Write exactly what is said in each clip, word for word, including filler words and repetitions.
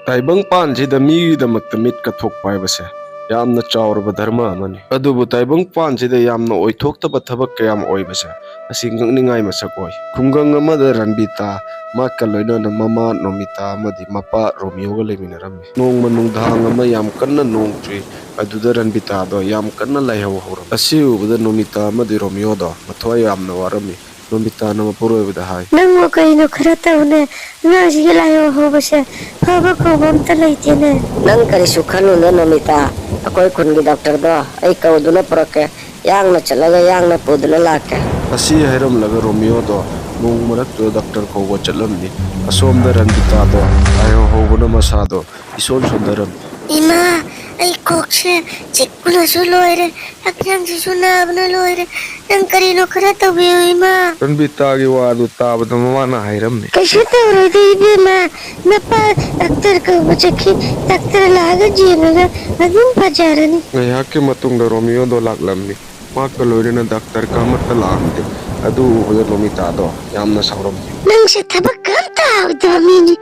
ꯇꯥꯏꯕꯪꯄꯥꯟꯁꯤꯗ ꯃꯤꯒꯤꯗꯃꯛꯇ ꯃꯤꯠ ꯀꯠꯊꯣꯛꯄ ꯍꯥꯏꯕꯁꯦ ꯌꯥꯝꯅ ꯆꯥꯎꯔꯕ ꯙꯔꯃ ꯑꯃꯅꯤ꯫ ꯑꯗꯨꯕꯨ ꯇꯥꯏꯕꯪꯄꯥꯟꯁꯤꯗ ꯌꯥꯝꯅ ꯑꯣꯏꯊꯣꯛꯇꯕ ꯊꯕꯛ ꯀꯌꯥꯝ ꯑꯣꯏꯕꯁꯦ ꯑꯁꯤ ꯉꯛꯅꯤꯡꯉꯥꯏ ꯃꯁꯛ ꯑꯣꯏ꯫ ꯈꯨꯡꯒꯪ ꯑꯃꯗ ꯔꯟꯕꯤꯇꯥ, ꯃꯍꯥꯛꯀ ꯂꯣꯏꯅꯅ ꯃꯃꯥ ꯅꯣꯃꯤꯇꯥ ꯑꯃꯗꯤ ꯃꯄꯥ ꯔꯣꯃꯤꯌꯣꯒ ꯂꯩꯃꯤꯟꯅꯔꯝꯃꯤ꯫ ꯅꯣꯡꯃ ꯅꯨꯡꯗꯥꯡ ꯑꯃ ꯌꯥꯝ ꯀꯟꯅ ꯅꯣꯡ ꯆꯨꯏ꯫ ꯑꯗꯨꯗ ꯔꯟꯕꯤꯇꯥꯗꯣ ꯌꯥꯝ ꯀꯟꯅ ꯂꯥꯏꯍꯧ ꯍꯧꯔꯝꯃꯤ꯫ ꯑꯁꯤ ꯎꯕꯗ ꯅꯣꯃꯤꯇꯥ ꯑꯃꯗꯤ ꯔꯣꯃꯤꯌꯣꯗꯣ ꯃꯊ꯭ꯋꯥꯏ ꯌꯥꯝꯅ ꯋꯥꯔꯝꯃꯤ꯫ ꯅꯣꯃꯤꯇꯥꯅ ꯃꯄꯨꯔꯣꯏꯕꯗ ꯍꯥꯏ, "ꯅꯪꯕꯨ ꯀꯩꯅꯣ ꯈꯔ ꯇꯧꯅꯦ? ꯑꯉꯥꯡꯁꯤꯒꯤ ꯂꯥꯏꯍꯧ ꯍꯧꯕꯁꯦ ꯐꯕ ꯀꯧꯕ ꯑꯝꯇ ꯂꯩꯇꯦꯅꯦ꯫" "ꯅꯪ ꯀꯔꯤꯁꯨ ꯈꯜꯂꯨꯅꯨ ꯅꯣꯃꯤꯇꯥ, ꯑꯩꯈꯣꯏ ꯈꯨꯟꯒꯤ ꯗꯣꯛꯇꯔꯗꯣ ꯑꯩ ꯀꯧꯗꯨꯅ ꯄꯨꯔꯛꯀꯦ꯫ ꯌꯥꯡꯅ ꯆꯠꯂꯒ ꯌꯥꯡꯅ ꯄꯨꯗꯨꯅ ꯂꯥꯛꯀꯦ꯫" ꯑꯁꯤ ꯍꯥꯏꯔꯝꯂꯒ ꯔꯣꯃꯤꯌꯣꯗꯣ ꯅꯣꯡ ꯃꯔꯛꯇꯨꯗ ꯗꯣꯛꯇꯔ ꯀꯧꯕ ꯆꯠꯂꯝꯃꯤ꯫ ꯑꯁꯣꯝꯗ ꯔꯟꯕꯤꯇꯥꯗꯣ ꯂꯥꯏꯍꯧ ꯍꯧꯕꯅ ꯃꯁꯥꯗꯣ ꯏꯁꯣꯟ ꯁꯣꯟꯊꯔꯝꯃꯤ꯫ "ꯏꯃꯥ, ꯑꯩ ꯀꯣꯛꯁꯦ ꯆꯤꯛꯄꯅꯁꯨ ꯂꯣꯏꯔꯦ, ꯍꯛꯆꯥꯡꯁꯤꯁꯨ ꯅꯥꯕꯅ ꯂꯣꯏꯔꯦ꯫ ꯅꯪ ꯀꯔꯤꯅꯣ ꯈꯔ ꯇꯧꯕꯤꯌꯨ ꯏꯃꯥ꯫" ꯔꯟꯕꯤꯇꯥꯒꯤ ꯋꯥꯗꯨ ꯇꯥꯕꯗ ꯃꯃꯥꯅ ꯍꯥꯏꯔꯝꯃꯤ, "ꯀꯩꯁꯨ ꯇꯧꯔꯣꯏꯗ ꯏꯕꯦꯝꯃ, ꯅꯄꯥ ꯗꯥꯛꯇꯔ ꯀꯧꯕ ꯆꯠꯈꯤ꯫ ꯗꯥꯛꯇꯔ ꯂꯥꯛꯑꯒ ꯌꯦꯡꯉꯒ ꯑꯗꯨꯝ ꯐꯖꯔꯅꯤ꯫" ꯉꯥꯏꯍꯥꯛꯀꯤ ꯃꯇꯨꯡꯗ ꯔꯣꯃꯤꯌꯣꯗꯣ ꯂꯥꯛꯂꯝꯃꯤ꯫ ꯃꯍꯥꯛꯀ ꯂꯣꯏꯅꯅ ꯗꯥꯛꯇꯔ ꯀꯥꯃꯠꯇ ꯂꯥꯛꯑꯝꯗꯦ꯫ ꯑꯗꯨ ꯎꯕꯗ ꯅꯣꯃꯤꯇꯥꯗꯣ ꯌꯥꯝꯅ ꯁꯥꯎꯔꯝꯃꯤ꯫ "ꯅꯪꯁꯦ ꯊꯕꯛꯀ ꯑꯝꯇ ꯍꯥꯎꯗꯕ ꯃꯤꯅꯤ꯫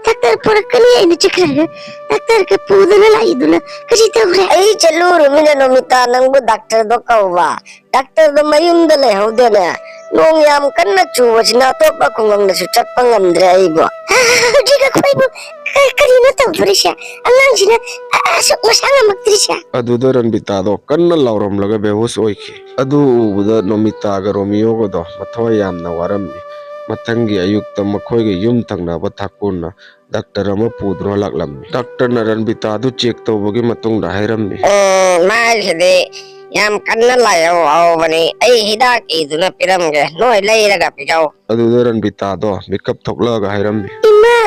ꯗꯥꯛꯇꯔ ꯄꯨꯔꯛꯀꯅꯤ ꯍꯥꯏꯅ ꯆꯠꯈ꯭ꯔꯒ ꯗꯥꯛꯇꯔꯒ ꯄꯨꯗꯅ ꯂꯥꯛꯏꯗꯨꯅ ꯀꯔꯤ ꯇꯧꯈ꯭ꯔꯦ?" "ꯑꯩ ꯆꯠꯂꯨꯔꯃꯤꯅ ꯅꯣꯃꯤꯇꯥ, ꯅꯪꯕꯨ ꯗꯥꯛꯇꯔꯗꯣ ꯀꯧꯕ꯫ ꯗꯥꯛꯇꯔꯗꯣ ꯃꯌꯨꯝꯗ ꯂꯩꯍꯧꯗꯦꯅꯦ꯫ ꯅꯣꯡ ꯌꯥꯝ ꯀꯟꯅ ꯆꯨꯕꯁꯤꯅ ꯑꯇꯣꯞꯄ ꯈꯨꯡꯒꯪꯗꯁꯨ ꯆꯠꯄ ꯉꯝꯗ꯭ꯔꯦ ꯑꯩꯕꯨ꯫" "ꯍꯧꯖꯤꯛ ꯑꯩꯈꯣꯏꯕꯨ ꯀ-, ꯀꯔꯤꯅꯣ ꯇꯧꯗꯣꯔꯤꯁꯦ? ꯑꯉꯥꯡꯁꯤꯅ ꯑ-, ꯑꯁꯨꯛ ꯃꯁꯥ ꯉꯝꯃꯛꯇ꯭ꯔꯤꯁꯦ?" ꯑꯗꯨꯗ ꯔꯟꯕꯤꯇꯥꯗꯣ ꯀꯟꯅ ꯂꯥꯎꯔꯝꯂꯒ ꯕꯦꯍꯨꯁ ꯑꯣꯏꯈꯤ꯫ ꯑꯗꯨ ꯎꯕꯗ ꯅꯣꯃꯤꯇꯥꯒ ꯔꯣꯃꯤꯌꯣꯒꯗꯣ ꯃꯊꯋꯥꯏ ꯌꯥꯝꯅ ꯋꯥꯔꯝꯃꯤ꯫ ꯃꯊꯪꯒꯤ ꯑꯌꯨꯛꯇ ꯃꯈꯣꯏꯒꯤ ꯌꯨꯝ ꯊꯪꯅꯕ ꯊꯥꯀꯨꯔꯅ ꯗꯥꯛꯇꯔ ꯑꯃ ꯄꯨꯗꯨꯅ ꯂꯥꯛꯂꯝꯃꯤ꯫ ꯗꯥꯛꯇꯔꯅ ꯔꯟꯕꯤꯇꯥꯗꯨ ꯆꯦꯛ ꯇꯧꯕꯒꯤ ꯃꯇꯨꯡꯗ ꯍꯥꯏꯔꯝꯃꯤ, "ꯎꯝ, ꯃꯥꯒꯤꯁꯤꯗꯤ ꯌꯥꯝ ꯀꯟꯅ ꯂꯥꯏꯍꯧ ꯍꯧꯕꯅꯤ꯫ ꯑꯩ ꯍꯤꯗꯥꯛ ꯏꯗꯨꯅ ꯄꯤꯔꯝꯒꯦ, ꯅꯣꯏ ꯂꯩꯔꯒ ꯄꯤꯖꯧ꯫" ꯑꯗꯨꯗ ꯔꯟꯕꯤꯇꯥꯗꯣ ꯃꯤꯀꯞ ꯊꯣꯛꯂꯛꯑꯒ ꯍꯥꯏꯔꯝꯃꯤ, "ꯏꯃꯥ,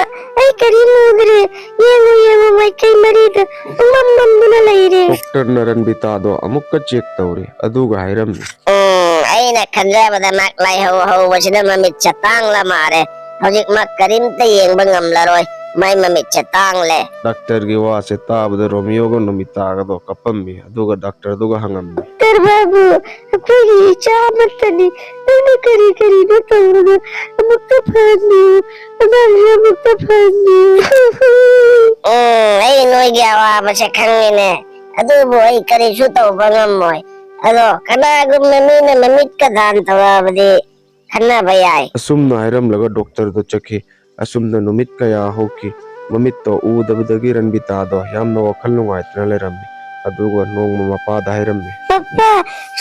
ꯑꯩ ꯀꯔꯤꯝ ꯎꯗ꯭ꯔꯦ꯫ ꯌꯦꯡꯉꯨ, ꯌꯦꯡꯉꯨ, ꯃꯥꯏꯀꯩ ꯃꯔꯤꯗ ꯄꯨꯡꯃꯝ ꯃꯝꯗꯨꯅ ꯂꯩꯔꯦ꯫" ꯗꯣꯛꯇꯔꯅ ꯔꯟꯕꯤꯇꯥꯗꯣ ꯑꯃꯨꯛꯀ ꯆꯦꯛ ꯇꯧꯔꯦ, ꯑꯗꯨꯒ ꯍꯥꯏꯔꯝꯃꯤ, "ꯎꯝ, ꯑꯩꯅ ꯈꯟꯖꯕꯗ ꯃꯥ ꯂꯥꯏꯍꯧ ꯍꯧꯕꯁꯤꯅ ꯃꯃꯤꯠꯁꯦ ꯇꯥꯡꯂ ꯃꯥꯔꯦ꯫ ꯍꯧꯖꯤꯛ ꯃꯥ ꯀꯔꯤꯝꯇ ꯌꯦꯡꯕ ꯉꯝꯂꯔꯣꯏ꯫ ꯃꯥꯏ ꯃꯃꯤꯠꯁꯦ ꯇꯥꯡꯂꯦ꯫" ꯗꯥꯛꯇꯔꯒꯤ ꯋꯥꯁꯦ ꯇꯥꯕꯗ ꯔꯣꯃꯤꯌꯣꯒ ꯅꯣꯃꯤꯇꯥꯒꯗꯣ ꯀꯞꯄꯝꯃꯤ꯫ ꯑꯗꯨꯒ ꯗꯥꯛꯇꯔꯗꯨꯒ ꯍꯪꯉꯝꯃꯤ, "ꯗꯥꯛꯇꯔ ꯕꯥꯕꯨ, ꯑꯩꯈꯣꯏꯒꯤ ꯏꯆꯥ ꯑꯃꯠꯇꯅꯤ꯫ ꯅꯪꯅ ꯀꯔꯤ ꯀꯔꯤꯅꯣ ꯇꯧꯕꯗꯣ ꯑꯃꯨꯛꯇ ꯐꯍꯟꯕꯤꯌꯨ꯫ ꯑꯉꯥꯡꯁꯦ ꯑꯃꯨꯛꯇ ꯐꯍꯟꯕꯤꯌꯨ꯫" ꯎꯝ, ꯑꯩ ꯅꯣꯏꯒꯤ ꯑꯋꯥꯕꯁꯦ ꯈꯪꯉꯤꯅꯦ꯫ ꯑꯗꯨꯕꯨ ꯑꯩ ꯀꯔꯤꯁꯨ ꯇꯧꯕ ꯉꯝꯃꯣꯏ꯫ ꯑꯗꯣ ꯀꯅꯥꯒꯨꯝꯕ ꯃꯤꯅ ꯃꯃꯤꯠꯀ ꯗꯥꯟ ꯇꯧꯔꯛꯑꯕꯗꯤ ꯈꯟꯅꯕ ꯌꯥꯏ꯫ ꯑꯁꯨꯝꯅ ꯍꯥꯏꯔꯝꯂꯒ ꯗꯣꯛꯇꯔꯗꯣ ꯆꯠꯈꯤ꯫ ꯑꯁꯨꯝꯅ ꯅꯨꯃꯤꯠ ꯀꯌꯥ ꯍꯧꯈꯤ꯫ ꯃꯃꯤꯠꯇꯣ ꯎꯗꯕꯗꯒꯤ ꯔꯟꯕꯤꯇꯥꯗꯣ ꯌꯥꯝꯅ ꯋꯥꯈꯜ ꯅꯨꯡꯉꯥꯏꯇꯅ ꯂꯩꯔꯝꯃꯤ꯫ ꯑꯗꯨꯒ ꯅꯣꯡꯃ ꯃꯄꯥꯗ ꯍꯥꯏꯔꯝꯃꯤ꯫ "ꯄꯄꯥ,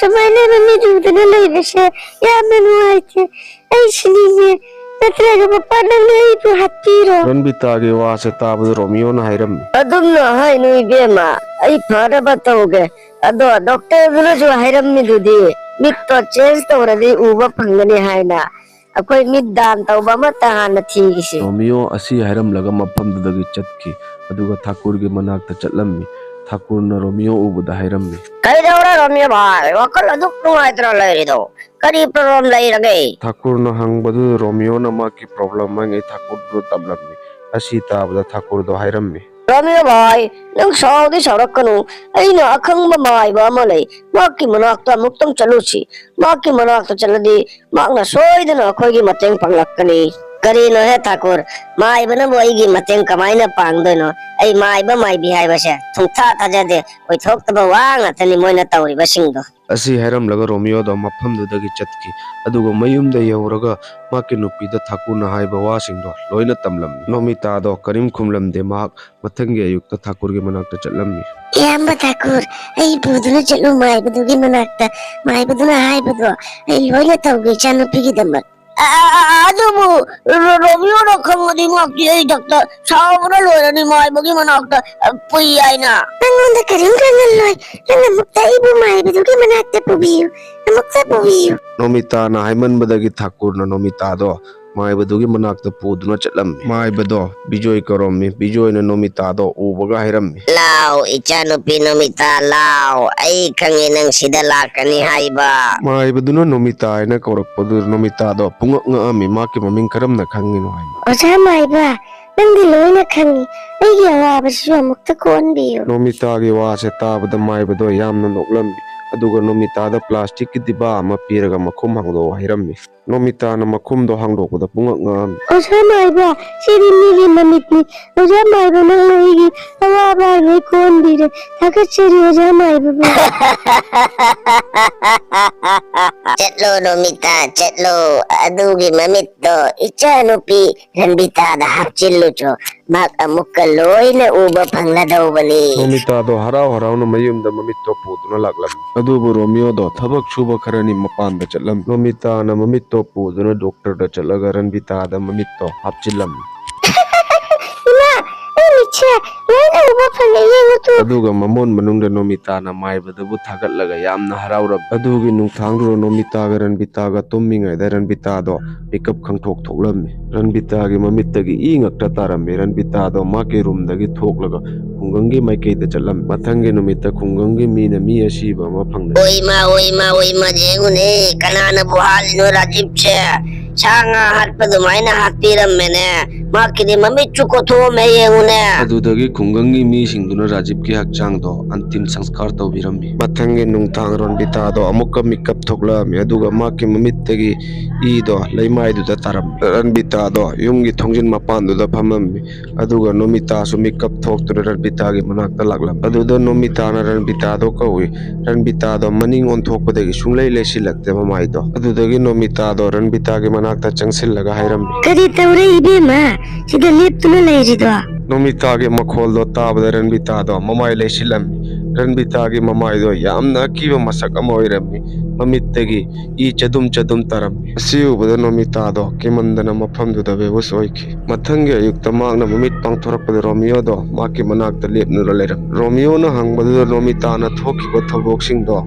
ꯁꯨꯃꯥꯏꯅ ꯃꯃꯤꯠ ꯎꯗꯅ ꯂꯩꯕꯁꯦ ꯌꯥꯝꯅ ꯅꯨꯡꯉꯥꯏꯇꯦ꯫ ꯑꯩ ꯁꯤꯅꯤꯡꯉꯦ꯫ ꯅꯠꯇ꯭ꯔꯒ ꯄꯄꯥ, ꯅꯪꯅ ꯑꯩꯕꯨ ꯍꯥꯠꯄꯤꯔꯣ?" ꯔꯟꯕꯤꯇꯥꯒꯤ ꯋꯥꯁꯦ ꯇꯥꯕꯗ ꯔꯣꯃꯤꯌꯣꯅ ꯍꯥꯏꯔꯝꯃꯤ꯫ "ꯑꯗꯨꯝꯅ ꯍꯥꯏꯅꯨ ꯏꯕꯦꯝꯃ, ꯑꯩ ꯐꯅꯕ ꯇꯧꯒꯦ꯫ ꯑꯗꯣ ꯗꯣꯛꯇꯔꯗꯨꯅꯁꯨ ꯍꯥꯏꯔꯝꯃꯤꯗꯨꯗꯤ ꯃꯤꯠꯇꯣ ꯆꯦꯟꯖ ꯇꯧꯔꯗꯤ ꯎꯕ ꯐꯪꯒꯅꯤ ꯍꯥꯏꯅ꯫ ꯑꯩꯈꯣꯏ ꯃꯤꯠ ꯗꯥꯟ ꯇꯧꯕ ꯑꯃꯠꯇ ꯍꯥꯟꯅ ꯊꯤꯈꯤꯁꯤ꯫" ꯔꯣꯃꯤꯌꯣ ꯑꯁꯤ ꯍꯥꯏꯔꯝꯂꯒ ꯃꯐꯝꯗꯨꯗꯒꯤ ꯆꯠꯈꯤ꯫ ꯑꯗꯨꯒ ꯊꯥꯀꯨꯔꯒꯤ ꯃꯅꯥꯛꯇ ꯆꯠꯂꯝꯃꯤ꯫ ꯊꯥꯀꯨꯔꯅ ꯔꯣꯃꯤꯌꯣ ꯎꯕꯗ ꯍꯥꯏꯔꯝꯃꯤ꯫ "ꯀꯩꯗꯧꯔꯦ ꯔꯣꯃꯤꯌꯣ ꯚꯥꯏ? ꯋꯥꯈꯜ ꯑꯗꯨꯛ ꯅꯨꯡꯉꯥꯏꯇꯅ ꯂꯩꯔꯤꯗꯣ? ꯀꯔꯤ ꯄ꯭ꯔꯣꯕ꯭ꯂꯦꯝ ꯂꯩꯔꯒꯦ?" ꯊꯥꯀꯨꯔꯅ ꯍꯪꯕꯗꯨꯗ ꯔꯣꯃꯤꯌꯣꯅ ꯃꯍꯥꯛꯀꯤ ꯄ꯭ꯔꯣꯕ꯭ꯂꯦꯝ ꯃꯉꯩ ꯊꯥꯀꯨꯔꯗꯨꯗ ꯇꯝꯂꯝꯃꯤ꯫ ꯑꯁꯤ ꯇꯥꯕꯗ ꯊꯥꯀꯨꯔꯗꯣ ꯍꯥꯏꯔꯝꯃꯤ꯫ "ꯔꯣꯃꯤꯌꯣ ꯚꯥꯏ, ꯅꯪ ꯁꯥꯎꯗꯤ ꯁꯥꯎꯔꯛꯀꯅꯨ꯫ ꯑꯩꯅ ꯑꯈꯪꯕ ꯃꯥꯏꯕ ꯑꯃ ꯂꯩ꯫ ꯃꯍꯥꯛꯀꯤ ꯃꯅꯥꯛꯇ ꯑꯃꯨꯛꯇꯪ ꯆꯠꯂꯨꯁꯤ꯫ ꯃꯍꯥꯛꯀꯤ ꯃꯅꯥꯛꯇ ꯆꯠꯂꯗꯤ ꯃꯍꯥꯛꯅ ꯁꯣꯏꯗꯅ ꯑꯩꯈꯣꯏꯒꯤ ꯃꯇꯦꯡ ꯄꯥꯡꯂꯛꯀꯅꯤ꯫" "ꯀꯔꯤꯅꯣꯍꯦ ꯊꯥꯀꯨꯔ? ꯃꯥꯏꯕꯅꯕꯨ ꯑꯩꯒꯤ ꯃꯇꯦꯡ ꯀꯃꯥꯏꯅ ꯄꯥꯡꯗꯣꯏꯅꯣ? ꯑꯩ ꯃꯥꯏꯕ ꯃꯥꯏꯕꯤ ꯍꯥꯏꯕꯁꯦ ꯁꯨꯡꯊꯥ ꯊꯥꯖꯗꯦ꯫ ꯑꯣꯏꯊꯣꯛꯇꯕ ꯋꯥ ꯉꯥꯛꯇꯅꯤ ꯃꯣꯏꯅ ꯇꯧꯔꯤꯕꯁꯤꯡꯗꯣ꯫" ꯑꯁꯤ ꯍꯥꯏꯔꯝꯂꯒ ꯔꯣꯃꯤꯌꯣꯗꯣ ꯃꯐꯝꯗꯨꯗꯒꯤ ꯆꯠꯈꯤ꯫ ꯑꯗꯨꯒ ꯃꯌꯨꯝꯗ ꯌꯧꯔꯒ ꯃꯍꯥꯛꯀꯤ ꯅꯨꯄꯤꯗ ꯊꯥꯀꯨꯔꯅ ꯍꯥꯏꯕ ꯋꯥꯁꯤꯡꯗꯣ ꯂꯣꯏꯅ ꯇꯝꯂꯝꯃꯤ꯫ ꯅꯣꯃꯤꯇꯥꯗꯣ ꯀꯔꯤꯝ ꯈꯨꯝꯂꯝꯗꯦ꯫ ꯃꯍꯥꯛ ꯃꯊꯪꯒꯤ ꯑꯌꯨꯛꯇ ꯊꯥꯀꯨꯔꯒꯤ ꯃꯅꯥꯛꯇ ꯆꯠꯂꯝꯃꯤ꯫ "ꯏꯌꯥꯝꯕ ꯊꯥꯀꯨꯔ, ꯑꯩ ꯄꯨꯗꯨꯅ ꯆꯠꯂꯨ ꯃꯥꯏꯕꯗꯨꯒꯤ ꯃꯅꯥꯛꯇ꯫ ꯃꯥꯏꯕꯗꯨꯅ ꯍꯥꯏꯕꯗꯣ ꯑꯩ ꯂꯣꯏꯅ ꯇꯧꯒꯦ ꯏꯆꯥꯅꯨꯄꯤꯒꯤꯗꯃꯛ꯫" "ꯑ, ꯑ, ꯑ, ꯑꯗꯨꯕꯨ ꯔꯣ-, ꯔꯣꯃꯤꯌꯣꯅ ꯈꯪꯉꯗꯤ ꯃꯍꯥꯛꯇꯤ ꯑꯩ ꯗꯥꯛꯇꯔ ꯁꯥꯎꯕꯅ ꯂꯣꯏꯔꯅꯤ ꯃꯥꯏꯕꯒꯤ ꯃꯅꯥꯛꯇ, ꯑ, ꯄꯨꯏ ꯍꯥꯏꯅ꯫" "ꯅꯪꯉꯣꯟꯗ ꯀꯔꯤꯝ ꯈꯪꯍꯜꯂꯣꯏ꯫ ꯅꯪ ꯑꯃꯨꯛꯇ ꯑꯩꯕꯨ ꯃꯥꯏꯕꯗꯨꯒꯤ ꯃꯅꯥꯛꯇ ꯄꯨꯕꯤꯌꯨ꯫ ꯑꯃꯨꯛꯇ ꯄꯨꯕꯤꯌꯨ꯫" ꯅꯣꯃꯤꯇꯥꯅ ꯍꯥꯏꯃꯟꯕꯗꯒꯤ ꯊꯥꯀꯨꯔꯅ ꯅꯣꯃꯤꯇꯥꯗꯣ ꯃꯥꯏꯕꯗꯨꯒꯤ ꯃꯅꯥꯛꯇ ꯄꯨꯗꯨꯅ ꯆꯠꯂꯝꯃꯤ꯫ ꯃꯥꯏꯕꯗꯣ ꯕꯤꯖꯣꯏ ꯀꯧꯔꯝꯃꯤ꯫ ꯕꯤꯖꯣꯏꯅ ꯅꯣꯃꯤꯇꯥꯗꯣ ꯎꯕꯒ ꯍꯥꯏꯔꯝꯃꯤ꯫ "ꯂꯥꯎ, ꯏꯆꯥꯅꯨꯄꯤ ꯅꯣꯃꯤꯇꯥ, ꯂꯥꯎ꯫ ꯑꯩ ꯈꯪꯉꯦ ꯅꯪ ꯁꯤꯗ ꯂꯥꯛꯀꯅꯤ ꯍꯥꯏꯕ꯫" ꯃꯥꯏꯕꯗꯨꯅ ꯅꯣꯃꯤꯇꯥ ꯍꯥꯏꯅ ꯀꯧꯔꯛꯄꯗꯨꯗ ꯅꯣꯃꯤꯇꯥꯗꯣ ꯄꯨꯡꯉꯛ ꯉꯛꯑꯝꯃꯤ꯫ ꯃꯍꯥꯛꯀꯤ ꯃꯃꯤꯡ ꯀꯔꯝꯅ ꯈꯪꯉꯤꯅꯣ ꯍꯥꯏꯅ꯫ "ꯑꯣꯖꯥ ꯃꯥꯏꯕ, ꯅꯪꯗꯤ ꯂꯣꯏꯅ ꯈꯪꯉꯤ꯫ ꯑꯩꯒꯤ ꯑꯋꯥꯕꯁꯤꯁꯨ ꯑꯃꯨꯛꯇ ꯀꯣꯛꯍꯟꯕꯤꯌꯨ꯫" ꯅꯣꯃꯤꯇꯥꯒꯤ ꯋꯥꯁꯦ ꯇꯥꯕꯗ ꯃꯥꯏꯕꯗꯣ ꯌꯥꯝꯅ ꯅꯣꯛꯂꯝꯃꯤ꯫ ꯑꯗꯨꯒ ꯅꯣꯃꯤꯇꯥꯗ ꯄ꯭ꯂꯥꯁꯇꯤꯛꯀꯤ ꯗꯤꯕꯥ ꯑꯃ ꯄꯤꯔꯒ ꯃꯈꯨꯝ ꯍꯥꯡꯗꯣꯛꯑꯣ ꯍꯥꯏꯔꯝꯃꯤ꯫ ꯅꯣꯃꯤꯇꯥꯅ ꯃꯈꯨꯝꯗꯣ ꯍꯥꯡꯗꯣꯛꯄꯗ ꯄꯨꯡꯉꯛ ꯉꯛꯑꯝꯃꯤ꯫ "ꯑꯣꯖꯥ ꯃꯥꯏꯕ, ꯁꯤꯗꯤ ꯃꯤꯒꯤ ꯃꯃꯤꯠꯅꯤ꯫ ꯑꯣꯖꯥ ꯃꯥꯏꯕ, ꯅꯪꯅ ꯑꯩꯒꯤ ꯑꯋꯥꯕ ꯑꯩꯉꯩ ꯀꯣꯟꯕꯤꯔꯦ꯫ ꯊꯥꯒꯠꯆꯔꯤ ꯑꯣꯖꯥ ꯃꯥꯏꯕꯕꯨ꯫" "ꯆꯠꯂꯣ ꯅꯣꯃꯤꯇꯥ, ꯆꯠꯂꯣ꯫ ꯑꯗꯨꯒꯤ ꯃꯃꯤꯠꯇꯣ ꯏꯆꯥꯅꯨꯄꯤ ꯔꯟꯕꯤꯇꯥꯗ ꯍꯥꯞꯆꯤꯜꯂꯨꯆꯣ꯫ ꯃꯍꯥꯛ ꯑꯃꯨꯛꯀ ꯂꯣꯏꯅ ꯎꯕ ꯐꯪꯂꯗꯧꯕꯅꯤ꯫" ꯅꯣꯃꯤꯇꯥꯗꯣ ꯍꯔꯥꯎ ꯍꯔꯥꯎꯅ ꯃꯌꯨꯝꯗ ꯃꯃꯤꯠꯇꯣ ꯄꯨꯗꯨꯅ ꯂꯥꯛꯂꯝꯃꯤ꯫ ꯑꯗꯨꯕꯨ ꯔꯣꯃꯤꯌꯣꯗꯣ ꯊꯕꯛ ꯁꯨꯕ ꯈꯔꯅꯤ ꯃꯄꯥꯟꯗ ꯆꯠꯂꯝꯃꯤ꯫ ꯅꯣꯃꯤꯇꯥꯅ ꯃꯃꯤꯠꯇꯣ ꯄꯨꯗꯨꯅ ꯗꯣꯛꯇꯔꯗ ꯆꯠꯂꯒ ꯔꯟꯕꯤꯇꯥꯗ ꯃꯃꯤꯠꯇꯣ ꯍꯥꯞꯆꯤꯜꯂꯝꯃꯤ꯫ "ꯏꯃꯥ, ꯑꯩ ꯃꯤꯠꯁꯦ ꯂꯣꯏꯅ ꯎꯕ ꯐꯪꯉꯦ, ꯌꯦꯡꯉꯨ ꯇꯨ꯫" ꯑꯗꯨꯒ ꯃꯃꯣꯟ ꯃꯅꯨꯡꯗ ꯅꯣꯃꯤꯇꯥꯅ ꯃꯥꯏꯕꯗꯨꯕꯨ ꯊꯥꯒꯠꯂꯒ ꯌꯥꯝꯅ ꯍꯔꯥꯎꯔꯝꯃꯤ꯫ ꯑꯗꯨꯒꯤ ꯅꯨꯡꯊꯥꯡꯗꯨꯗ ꯅꯣꯃꯤꯇꯥꯒ ꯔꯟꯕꯤꯇꯥꯒ ꯇꯨꯝꯃꯤꯉꯩꯗ ꯔꯟꯕꯤꯇꯥꯗꯣ ꯃꯤꯀꯞ ꯈꯪꯊꯣꯛ ꯊꯣꯛꯂꯝꯃꯤ꯫ ꯔꯟꯕꯤꯇꯥꯒꯤ ꯃꯃꯤꯠꯇꯒꯤ ꯏ ꯉꯛꯇ ꯇꯥꯔꯝꯃꯤ꯫ ꯔꯟꯕꯤꯇꯥꯗꯣ ꯃꯍꯥꯛꯀꯤ ꯔꯨꯝꯗꯒꯤ ꯊꯣꯛꯂꯒ ꯈꯨꯡꯒꯪꯒꯤ ꯃꯥꯏꯀꯩꯗ ꯆꯠꯂꯝꯃꯤ꯫ ꯃꯊꯪꯒꯤ ꯅꯨꯃꯤꯠꯇ ꯈꯨꯡꯒꯪꯒꯤ ꯃꯤꯅ ꯃꯤ ꯑꯁꯤꯕ ꯑꯃ ꯐꯪꯂꯦ꯫ "ꯑꯣꯏꯃ, ꯑꯣꯏꯃ, ꯑꯣꯏꯃ, ꯌꯦꯡꯉꯨꯅꯦ, ꯀꯅꯥꯅꯕꯨ ꯍꯥꯠꯂꯤꯅꯣ ꯔꯥꯖꯤꯕꯁꯦ? ꯁꯥ ꯉꯥ ꯍꯥꯠꯄ ꯑꯗꯨꯃꯥꯏꯅ ꯍꯥꯠꯄꯤꯔꯝꯃꯦꯅꯦ꯫ ꯃꯍꯥꯛꯀꯤꯗꯤ ꯃꯃꯤꯠꯁꯨ ꯀꯣꯊꯣꯛꯑꯝꯃꯦ, ꯌꯦꯡꯉꯨꯅꯦ꯫" ꯑꯗꯨꯗꯒꯤ ꯈꯨꯡꯒꯪꯒꯤ ꯃꯤꯁꯤꯡꯗꯨꯅ ꯔꯥꯖꯤꯕꯀꯤ ꯍꯛꯆꯥꯡꯗꯣ ꯑꯟꯇꯤꯝ ꯁꯪꯁꯀꯥꯔ ꯇꯧꯕꯤꯔꯝꯃꯤ꯫ ꯃꯊꯪꯒꯤ ꯅꯨꯡꯗꯥꯡ ꯔꯟꯕꯤꯇꯥꯗꯣ ꯑꯃꯨꯛꯀ ꯃꯤꯀꯞ ꯊꯣꯛꯂꯛꯑꯝꯃꯤ, ꯑꯗꯨꯒ ꯃꯍꯥꯛꯀꯤ ꯃꯃꯤꯠꯇꯒꯤ ꯏꯗꯣ ꯂꯩꯃꯥꯏꯗꯨꯗ ꯇꯥꯔꯝꯃꯤ꯫ ꯔꯟꯕꯤꯇꯥꯗꯣ ꯌꯨꯝꯒꯤ ꯊꯣꯡꯖꯤꯟ ꯃꯄꯥꯟꯗꯨꯗ ꯐꯝꯃꯝꯃꯤ, ꯑꯗꯨꯒ ꯅꯣꯃꯤꯇꯥꯁꯨ ꯃꯤꯀꯞ ꯊꯣꯛꯇꯨꯅ ꯔꯟꯕꯤꯇꯥꯒꯤ ꯃꯅꯥꯛꯇ ꯂꯥꯛꯂꯝꯃꯤ꯫ ꯑꯗꯨꯗ ꯅꯣꯃꯤꯇꯥꯅ ꯔꯟꯕꯤꯇꯥꯗꯣ ꯀꯧꯏ꯫ ꯔꯟꯕꯤꯇꯥꯗꯣ ꯃꯅꯤꯡ ꯑꯣꯟꯊꯣꯛꯄꯗꯒꯤ ꯁꯨꯡꯂꯩ ꯂꯩꯁꯤꯜꯂꯛꯇꯦ ꯃꯃꯥꯏꯗꯣ꯫ ꯑꯗꯨꯗꯒꯤ ꯅꯣꯃꯤꯇꯥꯗꯣ ꯔꯟꯕꯤꯇꯥꯒꯤ ꯃꯅꯥꯛꯇ ꯆꯪꯁꯤꯜꯂꯒ ꯍꯥꯏꯔꯝꯃꯤ꯫ "ꯀꯔꯤ ꯇꯧꯔꯦ ꯏꯕꯦꯝꯃ, ꯁꯤꯗ ꯂꯦꯞꯇꯨꯅ ꯂꯩꯔꯤꯗꯣ?" ꯅꯣꯃꯤꯇꯥꯒꯤ ꯃꯈꯣꯜꯗꯣ ꯇꯥꯕꯗ ꯔꯟꯕꯤꯇꯥꯗꯣ ꯃꯃꯥꯏ ꯂꯩꯁꯤꯜꯂꯝꯃꯤ꯫ ꯔꯟꯕꯤꯇꯥꯒꯤ ꯃꯃꯥꯏꯗꯣ ꯌꯥꯝꯅ ꯑꯀꯤꯕ ꯃꯁꯛ ꯑꯃ ꯑꯣꯏꯔꯝꯃꯤ꯫ ꯃꯃꯤꯠꯇꯒꯤ ꯏ ꯆꯗꯨꯝ ꯆꯗꯨꯝ ꯇꯥꯔꯝꯃꯤ꯫ ꯑꯁꯤ ꯎꯕꯗ ꯅꯣꯃꯤꯇꯥꯗꯣ ꯀꯤꯃꯟꯗꯅ ꯃꯐꯝꯗꯨꯗ ꯕꯦꯍꯨꯁ ꯑꯣꯏꯈꯤ꯫ ꯃꯊꯪꯒꯤ ꯑꯌꯨꯛꯇ ꯃꯍꯥꯛꯅ ꯃꯃꯤꯠ ꯄꯥꯡꯊꯣꯔꯛꯄꯗ ꯔꯣꯃꯤꯌꯣꯗꯣ ꯃꯍꯥꯛꯀꯤ ꯃꯅꯥꯛꯇ ꯂꯦꯞꯅꯗꯨꯅ ꯂꯩꯔꯝꯃꯤ꯫ ꯔꯣꯃꯤꯌꯣꯅ ꯍꯪꯕꯗꯨꯗ ꯅꯣꯃꯤꯇꯥꯅ ꯊꯣꯛꯈꯤꯕ ꯊꯧꯗꯣꯛꯁꯤꯡꯗꯣ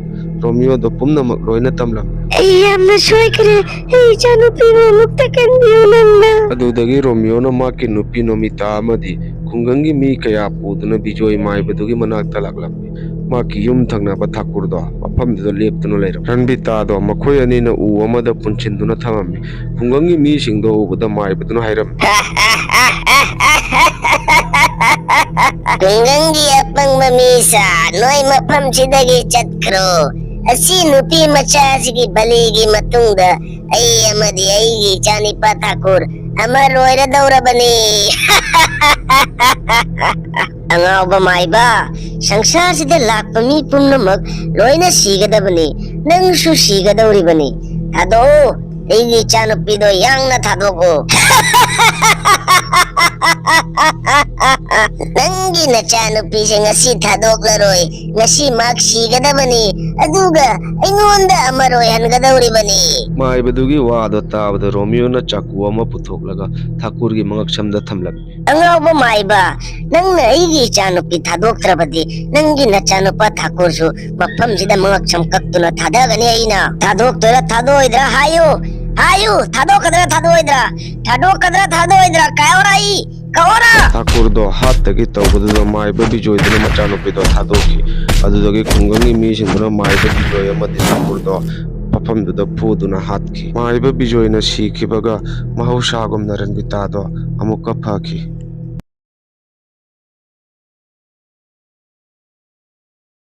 ꯔꯣꯃꯤꯌꯣꯗ ꯄꯨꯝꯅꯃꯛ ꯂꯣꯏꯅ ꯇꯝꯂꯝꯃꯤ꯫ "ꯑꯩ ꯌꯥꯝꯅ ꯁꯣꯏꯈ꯭ꯔꯦ꯫ ꯑꯩ ꯏꯆꯥꯅꯨꯄꯤꯕꯨ ꯑꯃꯨꯛꯇ ꯀꯟꯕꯤꯌꯨ ꯅꯪꯅ꯫" ꯑꯗꯨꯗꯒꯤ ꯔꯣꯃꯤꯌꯣꯅ ꯃꯍꯥꯛꯀꯤ ꯅꯨꯄꯤ ꯅꯣꯃꯤꯇꯥ ꯑꯃꯗꯤ ꯈꯨꯡꯒꯪꯒꯤ ꯃꯤ ꯀꯌꯥ ꯄꯨꯗꯨꯅ ꯕꯤꯖꯣꯏ ꯃꯥꯏꯕꯗꯨꯒꯤ ꯃꯅꯥꯛꯇ ꯂꯥꯛꯂꯝꯃꯤ꯫ ꯃꯍꯥꯛꯀꯤ ꯌꯨꯝ ꯊꯪꯅꯕ ꯊꯥꯀꯨꯔꯗꯣ ꯃꯐꯝꯗꯨꯗ ꯂꯦꯞꯇꯨꯅ ꯂꯩꯔꯝꯃꯤ꯫ ꯔꯟꯕꯤꯇꯥꯗꯣ ꯃꯈꯣꯏ ꯑꯅꯤꯅ ꯎ ꯑꯃꯗ ꯄꯨꯟꯁꯤꯟꯗꯨꯅ ꯊꯝꯃꯝꯃꯤ꯫ ꯈꯨꯡꯒꯪꯒꯤ ꯃꯤꯁꯤꯡꯗꯣ ꯎꯕꯗ ꯃꯥꯏꯕꯗꯨꯅ ꯍꯥꯏꯔꯝꯃꯤ꯫ ꯈꯨꯡꯒꯪꯒꯤ ꯑꯄꯪꯕ ꯃꯤꯁꯥ, ꯅꯣꯏ ꯃꯐꯝꯁꯤꯗꯒꯤ ꯆꯠꯈ꯭ꯔꯣ꯫ ꯑꯁꯤ ꯅꯨꯄꯤ ꯃꯆꯥꯁꯤꯒꯤ ꯕꯂꯤꯒꯤ ꯃꯇꯨꯡꯗ ꯑꯩ ꯑꯃꯗꯤ ꯑꯩꯒꯤ ꯏꯆꯥꯅꯤꯄꯥ ꯊꯥꯀꯨꯔ ꯑꯃ ꯂꯣꯏꯔꯗꯧꯔꯕꯅꯤ꯫ ꯑꯉꯥꯎꯕ ꯃꯥꯏꯕ, ꯁꯪꯁꯥꯔꯁꯤꯗ ꯂꯥꯛꯄ ꯃꯤ ꯄꯨꯝꯅꯃꯛ ꯂꯣꯏꯅ ꯁꯤꯒꯗꯕꯅꯤ꯫ ꯅꯪꯁꯨ ꯁꯤꯒꯗꯧꯔꯤꯕꯅꯤ꯫ ꯊꯥꯗꯣꯛꯎ, ꯑꯩꯒꯤ ꯏꯆꯥꯅꯨꯄꯤꯗꯣ ꯌꯥꯡꯅ ꯊꯥꯗꯣꯛꯎ꯫ ꯅꯪꯒꯤ ꯅꯆꯥꯅꯨꯄꯤꯁꯦ ꯉꯁꯤ ꯊꯥꯗꯣꯛꯂꯔꯣꯏ꯫ ꯉꯁꯤ ꯃꯍꯥꯛ ꯁꯤꯒꯗꯕꯅꯤ, ꯑꯗꯨꯒ ꯑꯩꯉꯣꯟꯗ ꯑꯃꯔ ꯑꯣꯏꯍꯟꯒꯗꯧꯔꯤꯕꯅꯤ꯫ ꯃꯥꯏꯕꯗꯨꯒꯤ ꯋꯥꯗꯣ ꯇꯥꯕꯗ ꯔꯣꯃꯤꯌꯣꯅ ꯆꯥꯀꯨ ꯑꯃ ꯄꯨꯊꯣꯛꯂꯒ ꯊꯥꯀꯨꯔꯒꯤ ꯃꯉꯛꯁꯝꯗ ꯊꯝꯂꯝꯃꯤ꯫ ꯑꯉꯥꯎꯕ ꯃꯥꯏꯕ, ꯅꯪꯅ ꯑꯩꯒꯤ ꯏꯆꯥꯅꯨꯄꯤ ꯊꯥꯗꯣꯛꯇ꯭ꯔꯕꯗꯤ ꯅꯪꯒꯤ ꯅꯆꯥꯅꯨꯄꯥ ꯊꯥꯀꯨꯔꯁꯨ ꯃꯐꯝꯁꯤꯗ ꯃꯉꯛꯁꯝ ꯀꯛꯇꯨꯅ ꯊꯥꯗꯒꯅꯤ ꯑꯩꯅ꯫ ꯊꯥꯗꯣꯛꯇꯣꯏꯔꯥ ꯊꯥꯗꯣꯛꯑꯣꯏꯗ꯭ꯔꯥ ꯍꯥꯏꯌꯨ, ꯍꯥꯏꯌꯨ, ꯊꯥꯗꯣꯛꯀꯗ꯭ꯔꯥ ꯊꯥꯗꯣꯛꯑꯣꯏꯗ꯭ꯔꯥ? ꯊꯥꯗꯣꯛꯀꯗ꯭ꯔꯥ ꯊꯥꯗꯣꯛꯑꯣꯏꯗ꯭ꯔꯥ? ꯀꯥꯎꯔꯥ ꯑꯩ, ꯀꯥꯎꯔꯥ! ꯊꯥꯀꯨꯔꯗꯣ ꯍꯥꯠꯇꯒꯤ ꯇꯧꯕꯗꯨꯗ ꯃꯥꯏꯕ ꯕꯤꯖꯣꯏꯗꯨꯅ ꯃꯆꯥꯅꯨꯄꯤꯗꯣ ꯊꯥꯗꯣꯛꯈꯤ꯫ ꯑꯗꯨꯗꯒꯤ ꯈꯨꯡꯒꯪꯒꯤ ꯃꯤꯁꯤꯡꯗꯨꯅ ꯃꯥꯏꯕ ꯕꯤꯖꯣꯏ ꯑꯃꯗꯤ ꯊꯥꯀꯨꯔꯗꯣ ꯃꯐꯝꯗꯨꯗ ꯐꯨꯗꯨꯅ ꯍꯥꯠꯈꯤ꯫ ꯃꯥꯏꯕ ꯕꯤꯖꯣꯏꯅ ꯁꯤꯈꯤꯕꯒ ꯃꯍꯧꯁꯥꯒꯨꯝꯅ ꯔꯟꯕꯤꯇꯥꯗꯣ ꯑꯃꯨꯛꯀ ꯐꯈꯤ꯫